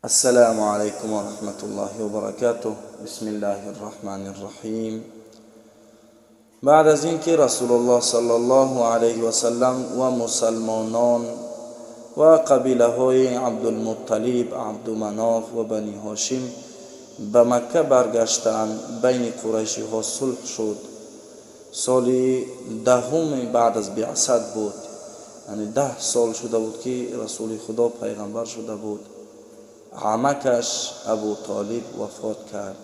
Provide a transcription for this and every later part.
Ассалому алайкум ва раҳматуллоҳи ва баракатуҳ. Бисмиллоҳир раҳмонир раҳим. Баъд аз инки Расулуллоҳ саллаллоҳу алайҳи васаллам ва мусалмонон ва қабилаҳои Абдулмутталиб, Абдуманоф ва Бани Ҳошим ба Макка баргаштанд, байни қурайшиҳо сулҳ шуд. Соли 10 баъд аз биъсат буд, яъне 10 сол шуда буд ки Расули Худо пайғамбар шуда буд. Амакаш Абу Толиб вафот кард,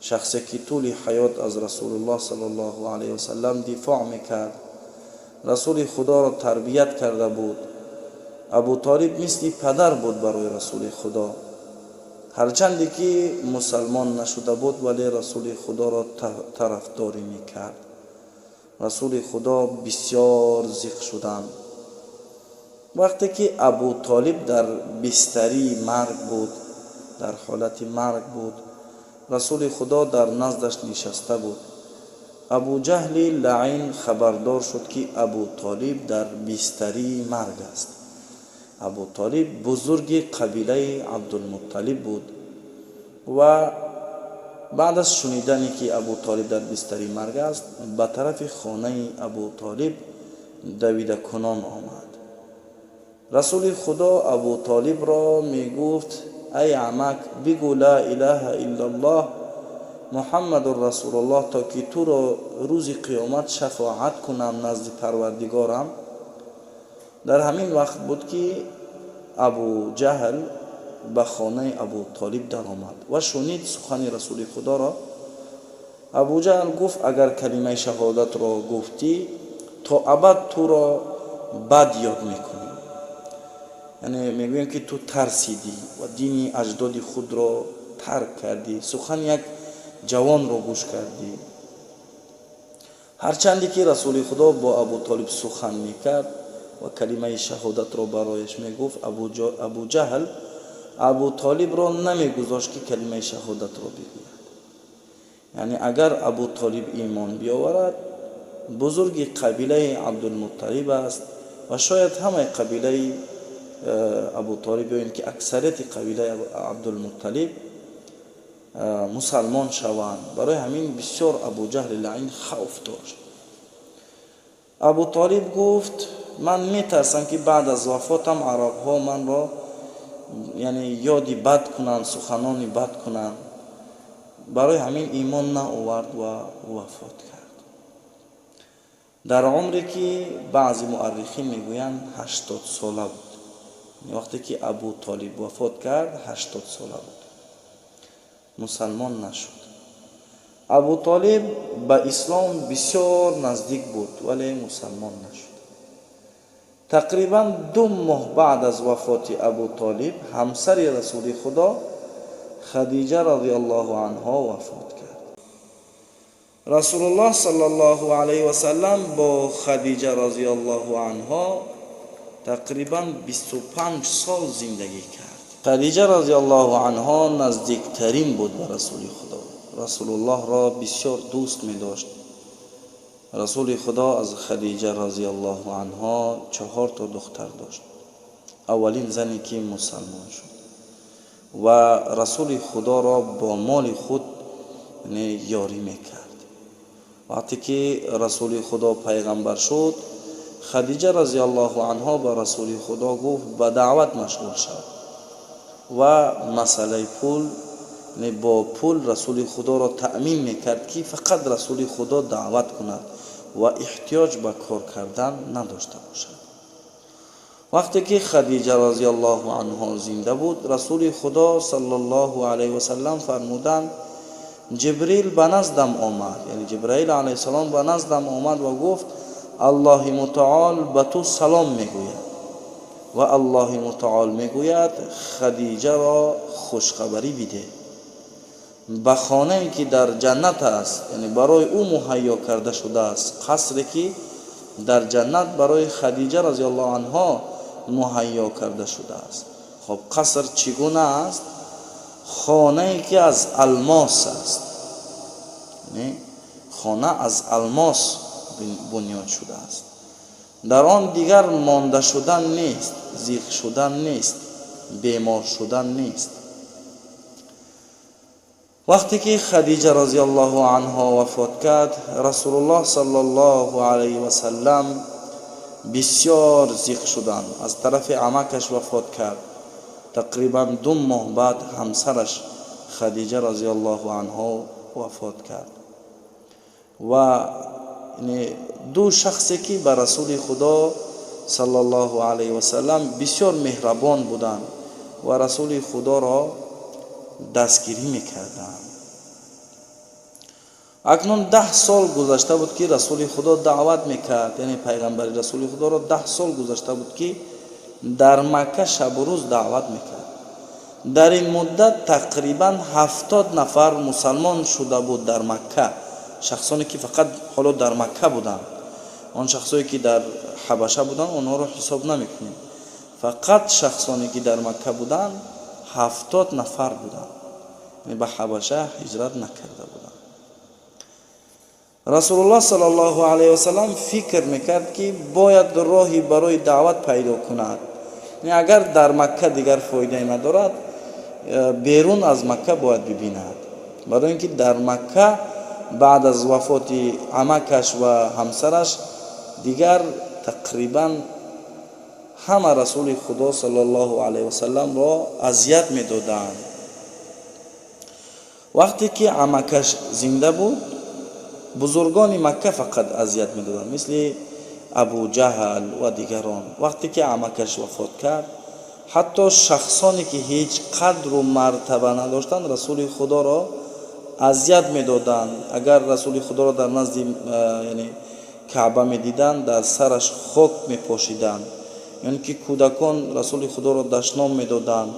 шахсе ки тӯли ҳаёт аз Расулуллоҳ саллаллоҳу алайҳи васаллам дифоъ мекард, Расули Худоро тарбият карда буд. Абу Толиб мисли падар буд барои Расули Худо. Ҳарчанде ки мусалмон нашуда буд, вале Расули Худоро тарафдорӣ мекард. Расули Худо бисёр зиқ шуданд. Вақте ки Абу Толиб дар бистарии марг буд, дар ҳолати марг буд, Расули Худо дар наздаш нишаста буд. Абу Ҷаҳли лаъин хабардор шуд, ки Абу Толиб дар бистарии марг аст. Абу Толиб бузурги қабилаи Абдулмутталиб буд ва баъд аз шунидане ки Абу Толиб дар бистарии марг аст, ба тарафи хонаи Абу Толиб давидакунон омад. Расули Худо Абу Толибро мегуфт: ай амак, бигӯ ла илаҳа иллаллоҳ Муҳаммадур Расулуллоҳ, то ки туро рӯзи қиёмат шафоат кунам назди Парвардигорам. Дар ҳамин вақт буд ки Абу Ҷаҳл ба хонаи Абу Толиб даромад ва шунид сухани Расули Худоро. Абу Ҷаҳл гуфт: агар калимаи шаҳодатро гуфтӣ, то абад туро бад ёд мекунем. Яъне мегӯем ки ту тарсидӣ ва дини аҷдоди худро тарк кардӣ, сухани як ҷавонро гӯш кардӣ. Ҳарчанде ки Расули Худо бо Абу Толиб сухан мекард ва калимаи шаҳодатро барояш мегуфт, Абу Ҷаҳл Абу Толибро намегузошт ки калимаи шаҳодатро бигӯяд. Яъне агар Абу Толиб имон биёварад, бузурги қабилаи Абдулмутталиб аст ва шояд ҳамаи қабилаи Абу Толиб ё ин ки аксарияти қабилаи Абдулмутталиб мусалмон шаванд. Барои ҳамин бисёр Абу Ҷаҳли лаъин хавф дошт. Абу Толиб гуфт: ман метарсам ки баъд аз вафотам арабҳо манро, яъне ёди бад кунанд, суханони бад кунанд. Барои ҳамин имон наовард ва вафот кард. Дар умре ки баъзе муаррихин мегӯянд 80 сола буд. Вақте ки Абу Толиб вафот кард, 80 сола буд. Мусалмон нашуд. Абу Толиб ба ислом бисёр наздик буд, вале мусалмон нашуд. Тақрибан 2 моҳ баъд аз вафоти Абу Толиб ҳамсари Расули Худо Хадиҷа розияллоҳу анҳо вафот кард. Расулуллоҳ саллаллоҳу алайҳи васаллам бо Хадиҷа розияллоҳу анҳо тақрибан 25 сол зиндагӣ кард. Хадиҷа розияллоҳу анҳо наздиктарин буд ба Расули Худо. Расулуллоҳро бисёр дӯст медошт. Расули Худо аз Хадиҷа розияллоҳу анҳо 4 то духтар дошт. Аввалин зане ки мусалмон шуд ва Расули Худоро бо моли худ ёрӣ мекард. Вақте ки Расули Худо пайғамбар шуд, Хадиҷа розияллоҳу анҳо ба Расули Худо гуфт: ба даъват машғул шав ва масъалаи пул, бо пул Расули Худоро таъмин мекард, ки фақат Расули Худо даъват кунад ва эҳтиёҷ ба кор кардан надошта бошад. Вақте ки Хадиҷа розияллоҳу анҳо зинда буд, Расули Худо саллаллоҳу алайҳи васаллам фармуданд: Ҷибрил ба наздам омад, яъне Ҷибраил алайҳиссалом ба наздам омад ва гуфт: Аллоҳи мутаол ба ту салом мегӯяд ва Аллоҳи мутаол мегӯяд Хадиҷаро хушхабарӣ бидеҳ ба хонае ки дар ҷаннат аст, яъне барои ӯ муҳайё карда шудааст, қасре ки дар ҷаннат барои Хадиҷа розияллоҳу анҳо муҳайё карда шудааст. Хоб, қаср чӣ гуна аст? Хонае ки аз алмос аст, яъне хона аз алмос бунёд шудааст. Дар он дигар монда шудан нест, зиқ шудан нест, бемор шудан нест. وقتی که خدیجه رضی الله عنها وفات کرد، رسول الله صلی الله علیه و سلم بسیار زیق شدند. از طرف عمکش وفات کرد. تقریبا 2 ماه بعد همسرش خدیجه رضی الله عنها وفات کرد. و دو شخصی که به رسول خدا صلی الله علیه و سلم بسیار مهربان بودند و رسول خدا را دستگیری میکردند. اکنون 10 سال گذشته بود که رسول خدا دعوت میکرد، یعنی پیغمبر رسول خدا را 10 سال گذشته بود که در مکه شب و روز دعوت میکرد. در این مدت تقریبا 70 نفر مسلمان شده بود در مکه، شخصانی که فقط حالا در مکه بودند. آن شخصایی که در حبشه بودند آنها را حساب نمیکنیم. فقط شخصانی که در مکه بودند 70 نفر بودند، یعنی به حبشه هجرت نکرده بودند. رسول الله صلی الله علیه و سلم فکر میکرد که باید راهی برای دعوت پیدا کند. یعنی اگر در مکه دیگر فایده ندارد، بیرون از مکه باید ببیند. برای اینکه در مکه بعد از وفات عمکش و همسرش دیگر تقریبا همه رسول خدا صلی الله علیه و سلم را اذیت میدادند. وقتی که عمکش زنده بود، بزرگان مکه فقط اذیت میدادند، مثل ابو جهل و دیگران. وقتی که عمکش وفات کرد، حتی شخصانی که هیچ قدر و مرتبه نداشتند رسول خدا را اذیت میدادند. اگر رسول خدا را در نزد یعنی کعبه میدیدند، در سرش خاک میپاشیدند. یعنی که کودکان رسول خدا را دشنام میدادند،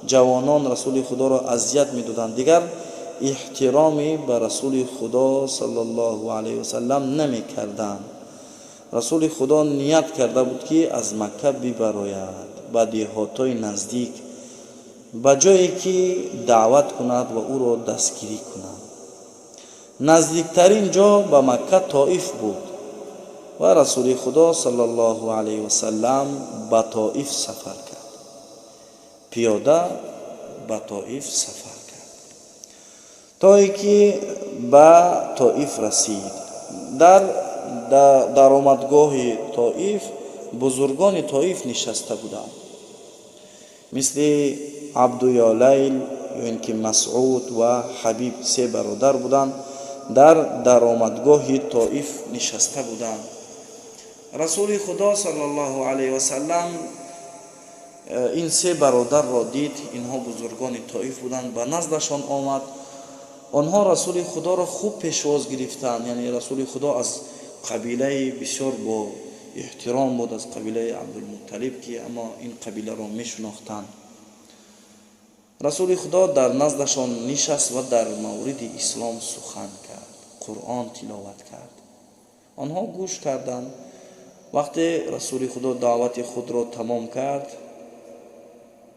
جوانان رسول خدا را اذیت میدادند. دیگر احترامی به رسول خدا صلی الله علیه و سلم نمیکردند. رسول خدا نیت کرده بود که از مکه ببراید به деҳотҳои наздик, ба ҷое ки даъват кунад ва ӯро дастгирӣ кунад. Наздиктарин ҷо ба Макка Тоиф буд ва Расули Худо саллаллоҳу алайҳи васаллам ба Тоиф сафар кард. Пиёда ба Тоиф сафар кард то ин ки ба Тоиф расид. Дар даромадгоҳи Тоиф бузургони Тоиф нишаста буданд, мисли Абдуялайл ё ин ки Масъуд ва Ҳабиб, се бародар буданд, дар даромадгоҳи Тоиф нишаста буданд. Расули Худо саллаллоҳу алайҳи васаллам ин се бародарро дид. Инҳо бузургони Тоиф буданд, ба наздашон омад. Онҳо Расули Худоро хуб пешвоз гирифтанд. Яъне Расули Худо аз қабилаи бисёр бо эҳтиром буд, аз қабилаи Абдулмутталиб, ки аммо ин қабиларо мешинохтанд. Расули Худо дар наздашон нишаст ва дар мавриди ислом сухан кард, Қуръон тиловат кард. Онҳо гӯш карданд. Вақте Расули Худо даъвати худро тамом кард,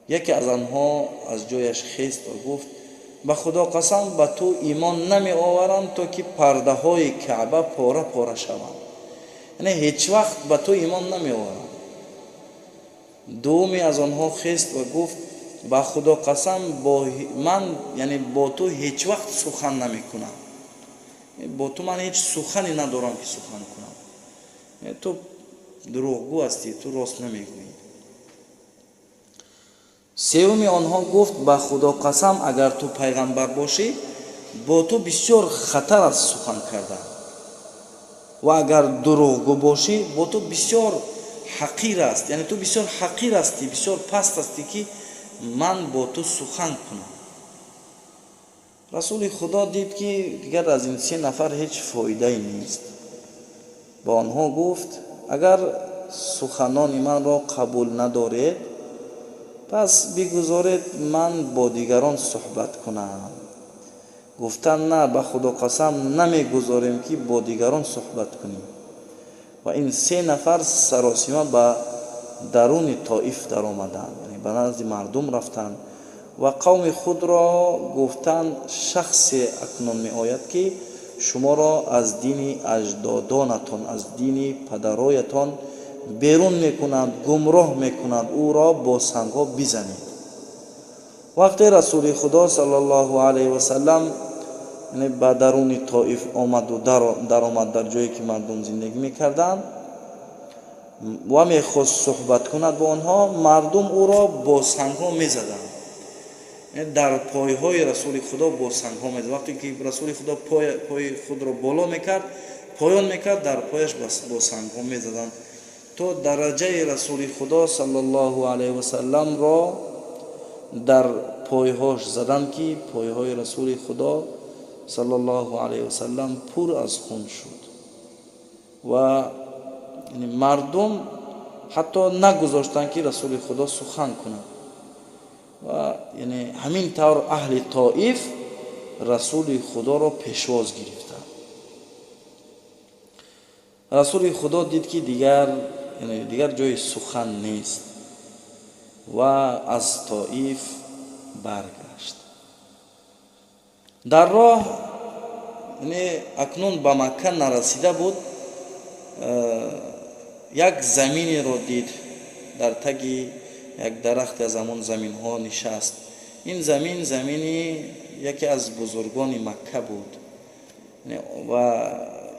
яке аз онҳо аз ҷояш хест ва гуфт: ба Худо қасам, ба ту имон намеоварам то ки пардаҳои Каъба пора пора шаванд. Яъне ҳеҷ вақт ба ту имон намеоварам. Дуввуме аз онҳо хест ва гуфт: ба Худо қасам, бо ман, яъне бо ту ҳеҷ вақт сухан намекунам. Бо ту ман ҳеҷ сухане надорам ки сухан кунам. Ту дурӯғгӯ ҳастӣ, ту рост намегӯӣ. Сеюми онҳо гуфт: ба Худо қасам, агар ту пайғамбар бошӣ, бо ту бисёр хатар аст сухан кардан, ва агар дурӯғгӯ бошӣ, бо ту бисёр ҳақир аст, яъне ту бисёр ҳақир ҳастӣ, бисёр паст ҳастӣ ки ман бо ту сухан кунам. Расули Худо дид ки дигар аз ин се нафар ҳеҷ фоидае нест. Ба онҳо гуфт: агар суханони манро қабул надоред, пас бигузоред ман бо дигарон суҳбат кунам. Гуфтанд: на, ба Худо қасам, намегузорем ки бо дигарон суҳбат кунем. Ва ин се нафар саросима ба даруни Тоиф даромаданд, яъне ба назди мардум рафтанд ва қавми худро гуфтанд: шахсе акнун меояд ки шуморо аз дини аҷдодонатон, аз дини падароятон берун мекунад, гумроҳ мекунад, ӯро бо сангҳо бизанед. Вақте Расули Худо саллаллоҳу алайҳи васаллам ба даруни Тоиф омаду даромад дар ҷое ки мардум зиндагӣ мекарданд ва мехост суҳбат кунад бо онҳо, мардум ӯро бо сангҳо мезаданд. Дар пойҳои Расули Худо бо сангҳо мезад. Вақте ки Расули Худо пои худро боло мекард, поён мекард, дар пояш бо сангҳо мезаданд то дараҷаи Расули Худо саллаллоҳу алайҳи васалламро дар пойҳош заданд, ки пойҳои Расули Худо саллаллоҳу алайҳи васаллам пур аз хун шуд. Ва мардум ҳатто нагузоштанд, ки Расули Худо сухан кунад. Ва ҳамин тавр аҳли Тоиф Расули Худоро пешвоз гирифтанд. Расули Худо дид, ки дигар ҷои сухан нест ва аз Тоиф баргашт. Дар роҳ, акнун ба Макка нарасида буд, як заминеро дид. Дар таги як дарахте аз ҳамон заминҳо нишаст. Ин замин замини яке аз бузургони Макка буд ва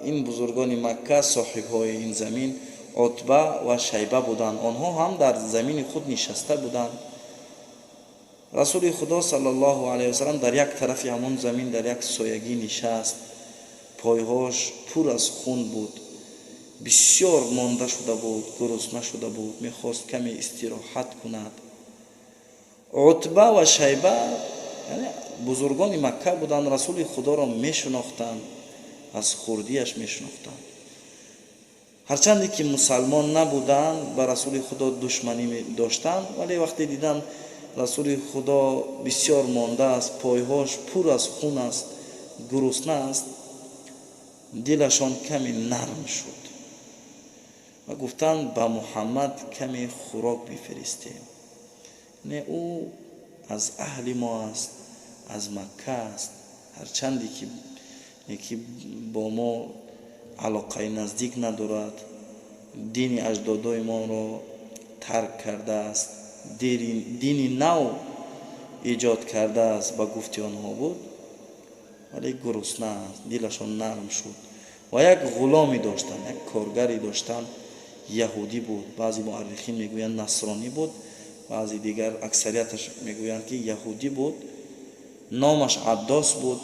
ин бузургони Макка, соҳибҳои ин замин, Утба ва Шайба буданд. Онҳо ҳам дар замини худ нишаста буданд. Расули Худо саллаллоҳу алайҳи васаллам дар як тарафи ҳамон замин дар як соягӣ нишаст. Пойҳош пур аз хун буд, бисёр монда шуда буд, гурусна шуда буд, мехост каме истироҳат кунад. Утба ва Шайба бузургони Макка буданд, Расули Худоро мешинохтанд, аз хурдиаш мешинохтанд. Ҳарчанде ки мусалмон набуданд, ба Расули Худо душманӣ доштанд, вале вақте диданд Расули Худо бисёр мондааст, пойҳош пур аз хун аст, гурусна аст, дилашон каме нарм шуд ва гуфтанд: ба Муҳаммад каме хӯрок бифиристем, не, ӯ аз аҳли мо аст, аз Макка аст, ҳарчанде ки бо мо алоқаи наздик надорад, дини аҷдодои моро тарк кардааст, дини нав эҷод кардааст, ба гуфти онҳо буд, вале гурусна аст. Дилашон нарм шуд ва як ғуломе доштанд, як коргаре доштанд, яҳудӣ буд. Баъзе муаррихин мегӯянд, насронӣ буд, баъзе дигар, аксарияташ мегӯянд, ки яҳудӣ буд. Номаш Аддос буд.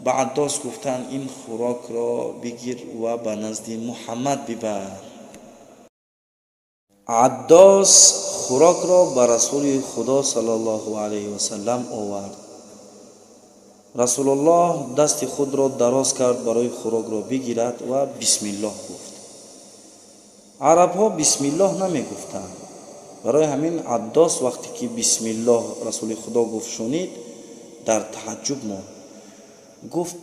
Ба Аддос гуфтанд: ин хӯрокро бигир ва ба назди Муҳаммад бибар. Аддос хӯрокро ба Расули Худо саллаллоҳу алайҳи васаллам овард. Расулуллоҳ дасти худро дароз кард барои хӯрокро бигирад ва бисмиллоҳ гуфт. Арабҳо бисмиллоҳ намегуфтанд. Барои ҳамин Аддос вақте ки бисмиллоҳ Расули Худо гуфт, шунид, дар таъаҷҷуб монд. Гуфт: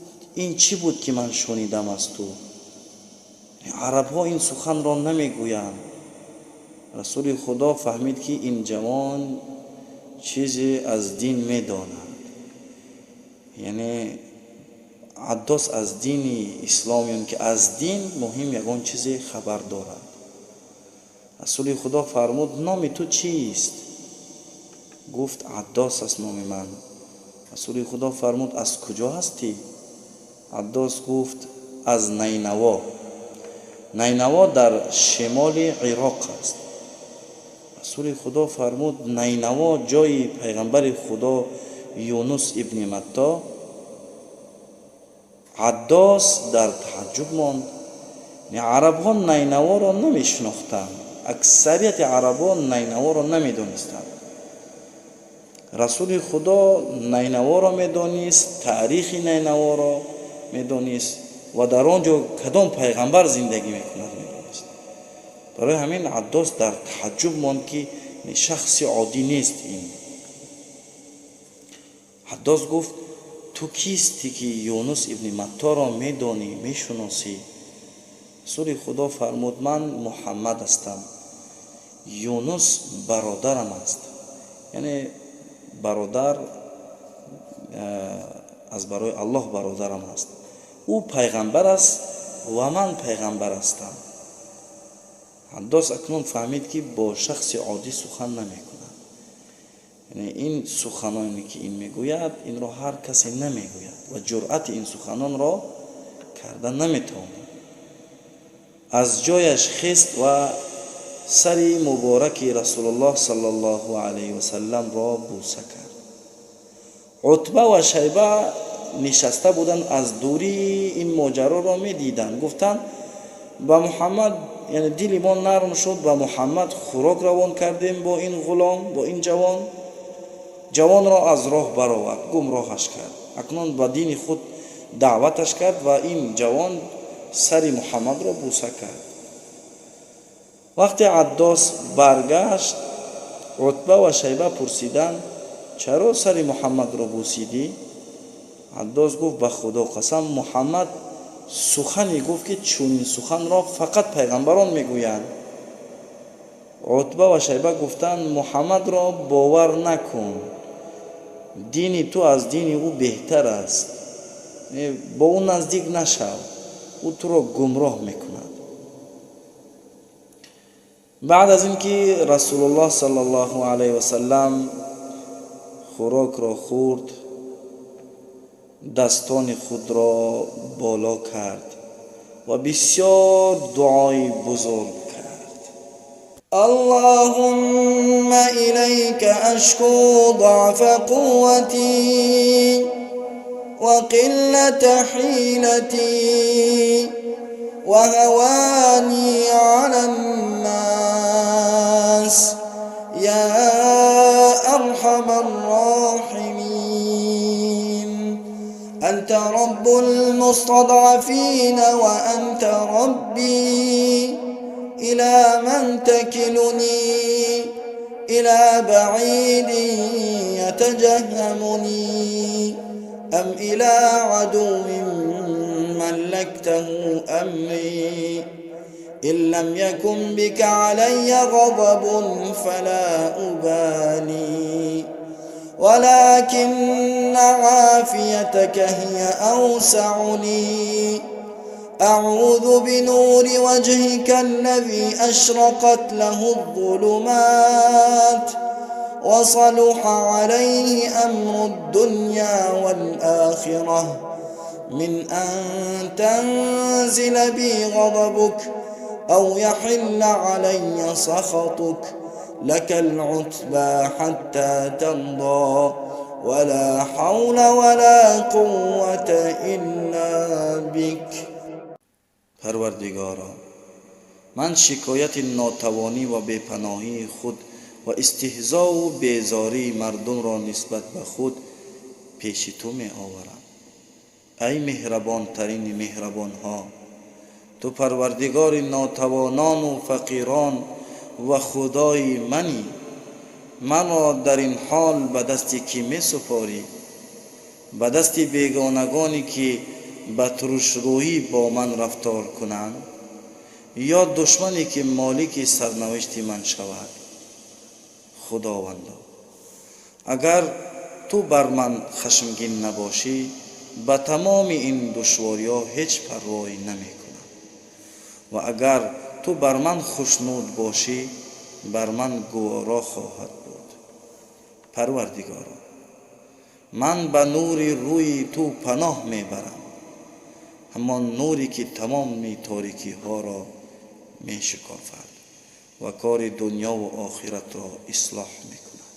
ин чӣ буд, ки ман шунидам аз ту? Арабҳо ин суханро намегӯянд. Расули Худо фаҳмид, ки ин ҷавон чизе аз дин медонад, яъне Аддос аз дини ислом ё ки аз дин муҳим ягон чизе хабар дорад. Расули Худо фармуд: номи ту чист? Гуфт: Аддос аст номи ман. Расули Худо фармуд: аз куҷо ҳастӣ? Аддос гуфт: аз Найнаво. Найнаво дар шимоли Ироқ аст. Расули Худо фармуд: Найнаво ҷои пайғамбари Худо Юнус ибни Матто. Аддос дар таъаҷҷуб монд. Арабҳо Найнаворо намешинохтанд, аксарияти арабҳо Найнаворо намедонистанд. Расули Худо Найнаворо медонист, таърихи Найнаворо медонист ва дар он ҷо кадом пайғамбар зиндагӣ мекунад, медонист. Барои ҳамин Аддос дар таъаҷҷуб монд, ки шахси оддӣ нест ин. Аддос гуфт: ту кистӣ, ки Юнус ибни Матторо медонӣ, мешуносӣ? Расули Худо фармуд: ман Муҳаммад ҳастам, Юнус бародарам аст, яъне бародар аз барои Аллоҳ бародарам аст, ӯ пайғамбар аст ва ман пайғамбар ҳастам. Аддос акнун фаҳмид, ки бо шахси оддӣ сухан намекунад. Яъне ин суханоне ки ин мегӯяд, инро ҳар касе намегӯяд ва ҷуръати ин суханонро карда наметавонад. Аз ҷояш хест ва сари мубораки Расулуллоҳ саллаллоҳу алайҳи васалламро бӯса кард. Утба ва Шайба нишаста буданд, аз дурӣ ин моҷароро медиданд. Гуфтанд ба Муҳаммад, яъне дили мо нарм шуд, ба Муҳаммад хӯрок равон кардем бо ин ғулом, бо ин ҷавон. Ҷавонро аз роҳ баровард, гумроҳаш кард. Акнун ба дини худ даъваташ кард ва ин ҷавон сари Муҳаммадро бӯса кард. Вақте Аддос баргашт, Утба ва Шайба пурсиданд: чаро сари Муҳаммадро бӯсидӣ? Аддос гуфт: ба Худо қасам, Муҳаммад сухане гуфт ки чунин суханро фақат пайғамбарон мегӯянд. Утба ва Шайба гуфтанд: Муҳаммадро бовар накун, дини ту аз дини ӯ беҳтар аст, бо ӯ наздик нашав, ӯ туро гумроҳ мекунад. Баъд аз ин ки Расулуллоҳ саллаллоҳу алайҳи васаллам хӯрокро хӯрд, дастони худро боло кард ва бисёр дуои бузург кард. Аллоҳумма илайка ашку даъфа қуввати ва қиллата ҳилати ва ҳавани ала ннас я арҳамар роҳимин. Анта раббул мустадъафина ва анта рабби ила ман такилуни ила баъидин ятаҷаҳҳамуни ам ила адуввин маллактаҳу амри ин лам якун бика алайя ғадабун фала убали валакинна афиятака ҳия авсау ли. Аъузу бинури ваҷҳика аллази ашрақат лаҳу ззулумат ва салуҳа алайҳи амру ддуня вал-охира мин ан танзила би ғадабук ав яҳилла алайя сахатук лакал утба ҳатта тарда ва ла ҳавла ва ла қуввата илла бик. Парвардигоро, ман шикояти нотавонӣ ва бепаноҳии худ ва истиҳзову безории мардумро нисбат ба худ пеши ту меоварам. Ай меҳрабонтарини меҳрабонҳо, ту парвардигори нотавонону фақирон ва худои манӣ. Маро дар ин ҳол ба дасти кӣ месупорӣ? Ба дасти бегонагоне ки ба турушрӯӣ бо ман рафтор кунанд, ё душмане ки молики сарнавишти ман шавад? Худовандо, агар ту бар ман хашмгин набошӣ, ба тамоми ин душвориҳо ҳеҷ парвоӣ намекунам, ва агар ту бар ман хушнуд бошӣ, бар ман гуворо хоҳад буд. Парвардигоро, ман ба нури рӯи ту паноҳ мебарам, ҳамон нуре ки тамоми торикиҳоро мешикофад ва кори дунёву охиратро ислоҳ мекунад.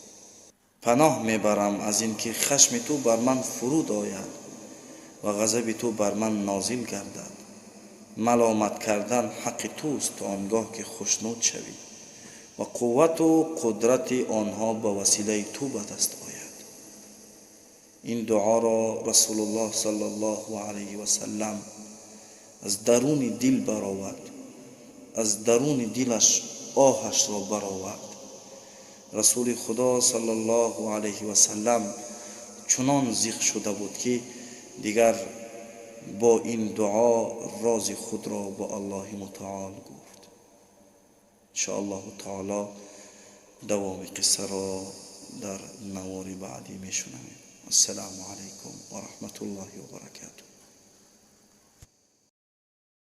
Паноҳ мебарам аз ин ки хашми ту бар ман фуруд ояд ва ғазаби ту бар ман нозил гардад. Маломат кардан ҳаққи туст то он гоҳ ки хушнуд шавӣ ва қуввату қудрати онҳо ба василаи ту ба даст ояд. Ин дуоро Расулуллоҳ саллаллоҳу алайҳи васаллам аз даруни дил баровард, аз даруни дилаш оҳашро баровард. Расули Худо саллаллоҳу алайҳи васаллам чунон зиқ шуда буд ки дигар бо ин дуо рози худро ба Аллоҳи мутаол гуфт. Иншоаллоҳу таоло давоми қиссаро дар навори баъдӣ мешунавем. Ассалому алайкум ва раҳматуллоҳи ва баракатуҳ.